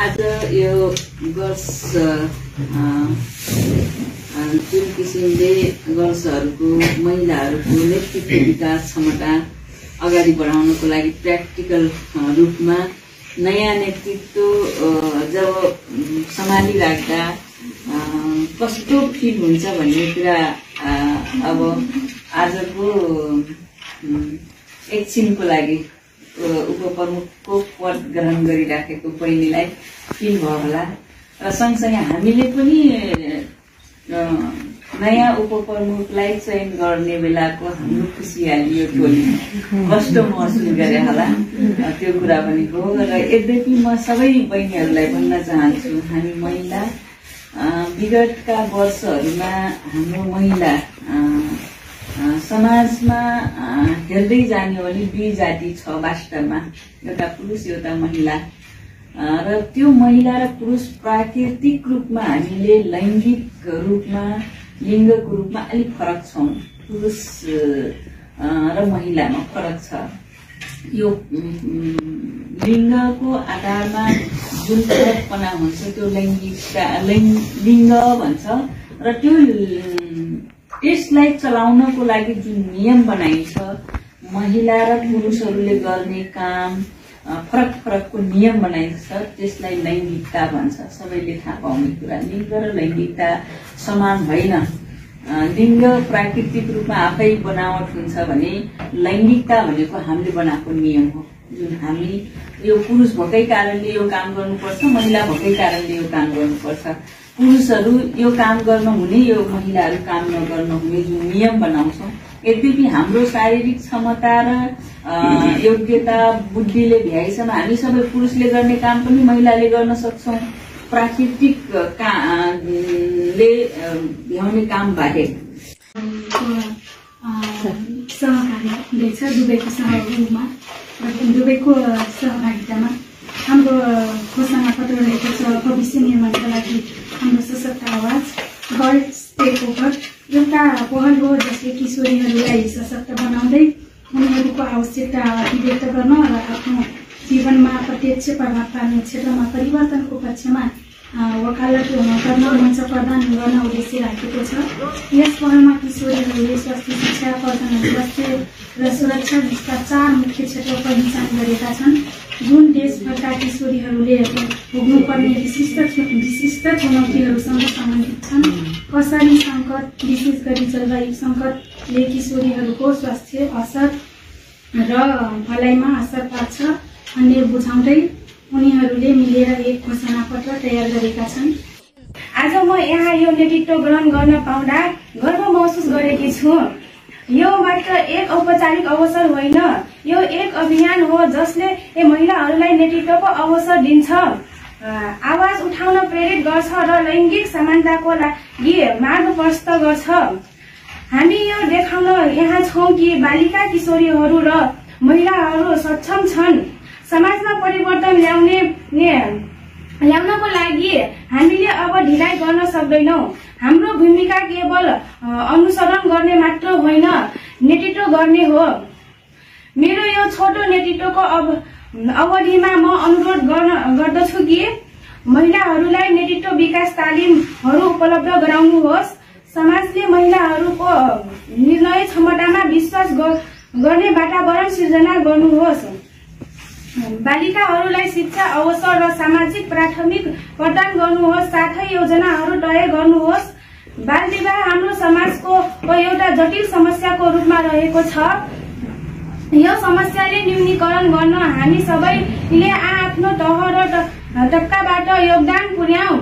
आज यो गर्ल्स जुन किसिमले गर्ल्सहरूको महिलाहरूको नेतृत्व विकास क्षमता अगाडि बढाउनको लागि प्र्याक्टिकल रूपमा नयाँ नेतृत्व जब सम्हालिराख्दा कस्तो फिल हुन्छ भन्ने कुरा अब आजको एकछिनको लागि उपप्रमुखको पद ग्रहण गरिराखेको बहिनीलाई फिल भयो होला र सँगसँगै हामीले पनि नयाँ उपप्रमुखलाई चयन गर्ने बेलाको हाम्रो खुसियाली यो टोली कस्तो महसुस गरे होला त्यो कुरा पनि हो र यद्यपि म सबै बहिनीहरूलाई भन्न चाहन्छु हामी महिला विगतका वर्षहरूमा हाम्रो महिला समाजमा हेर्दै जाने हो भने दुई जाति छ वास्तवमा, एउटा पुरुष एउटा महिला र त्यो महिला र पुरुष प्राकृतिक रूपमा हामीले लैंगिक रूपमा लिङ्गको रूपमा अलिक फरक छौं। पुरुष र महिलामा फरक छ। यो लिङ्गको आधारमा जुन फरकपना हुन्छ त्यो लैंगिकता लिङ्ग भन्छ र त्यो त्यसलाई चलाउनको लागि जुन नियम बनाइन्छ महिला र पुरुषहरूले गर्ने काम फरक फरकको नियम बनाइन्छ त्यसलाई लैंगिकता भन्छ। सबैले थाहा पाउने कुरा लिङ्ग र लैंगिकता समान होइन। लिङ्ग प्राकृतिक रूपमा आफै बनावट हुन्छ भने लैंगिकता भनेको हामीले बनाएको नियम हो। जुन हामी यो पुरुष भएकै कारणले यो काम गर्नुपर्छ, महिला भएकै कारणले यो काम गर्नुपर्छ। पुरुषहरू यो काम गर्न हुने, यो महिलाहरू काम नगर्न हुने जुन नियम बनाउँछौं, यद्यपि हाम्रो शारीरिक क्षमता र योग्यता बुद्धिले भ्याइसम्म हामी सबै पुरुषले गर्ने काम पनि महिलाले गर्न सक्छौं। प्राकृतिक ले भ्याउने काम बाहेक सहकारी हुँदैछ दुवैको सहयोगमा र दुवैको सहभागितामा हाम्रो घोषणा पत्र रहेको छ भविष्य निर्माणका लागि हाम्रो सशक्त आवाज गर्ल्स टेक ओभर एउटा पहल हो जसले किशोरीहरूलाई सशक्त बनाउँदै उनीहरूको आवश्यकता अभिव्यक्त गर्न र आफ्नो जीवनमा प्रत्यक्ष प्रभाव पार्ने क्षेत्रमा परिवर्तनको पक्षमा वकालत गर्न मञ्च प्रदान गर्न उद्देश्य राखेको छ। यस पहलमा किशोरीहरूले स्वास्थ्य शिक्षा प्रदान स्वास्थ्य र सुरक्षा जस्ता 4 मुख्य क्षेत्र पहिचान गरेका छन् जुन देशभरका किशोरीहरूले भोग्नुपर्ने विशिष्ट चुनौतीहरूसँग सम्बन्धित छन्। कसरी संकट विशेष गरी जलवायु संकटले किशोरीहरूको स्वास्थ्य असर र भलाइमा असर पार्छ भन्ने बुझाउँदै उनीहरूले मिलेर एक घोषणा पत्र तयार गरेका छन्। आज म यहाँ यो नेतृत्व ग्रहण गर्न पाउँदा गर्व महसुस गरेकी छु। यो मात्र एक औपचारिक अवसर होइन, यो एक अभियान हो जसले महिलाहरूलाई नेतृत्वको अवसर दिन्छ, आवाज उठाउन प्रेरित गर्छ र लैंगिक समानताको लागि मार्ग प्रशस्त गर्छ। हामी यो देखाउन यहाँ छौं कि बालिका किशोरीहरू र महिलाहरू सक्षम छन्। समाजमा परिवर्तन ल्याउनको लागि हामीले अब ढिलाइ गर्न सक्दैनौं। हाम्रो भूमिका केवल अनुसरण गर्ने मात्र होइन, नेतृत्व गर्ने हो। मेरो यो छोटो नेतृत्वको अवधिमा म अनुरोध गर्दछु कि महिलाहरूलाई नेतृत्व विकास तालिमहरू उपलब्ध गराउनुहोस्। समाजले महिलाहरूको निर्णय क्षमतामा विश्वास गर्ने वातावरण सिर्जना गर्नुहोस्। बालिकाहरूलाई शिक्षा अवसर र सामाजिक प्राथमिक प्रदान गर्नुहोस्। साथै योजनाहरू तय गर्नुहोस्। बाल विवाह हाम्रो समाजको एउटा जटिल समस्याको रूपमा रहेको छ। यो समस्याले न्यूनीकरण गर्न हामी सबैले आफ्नो तह र तबकाबाट योगदान पुर्याउँ।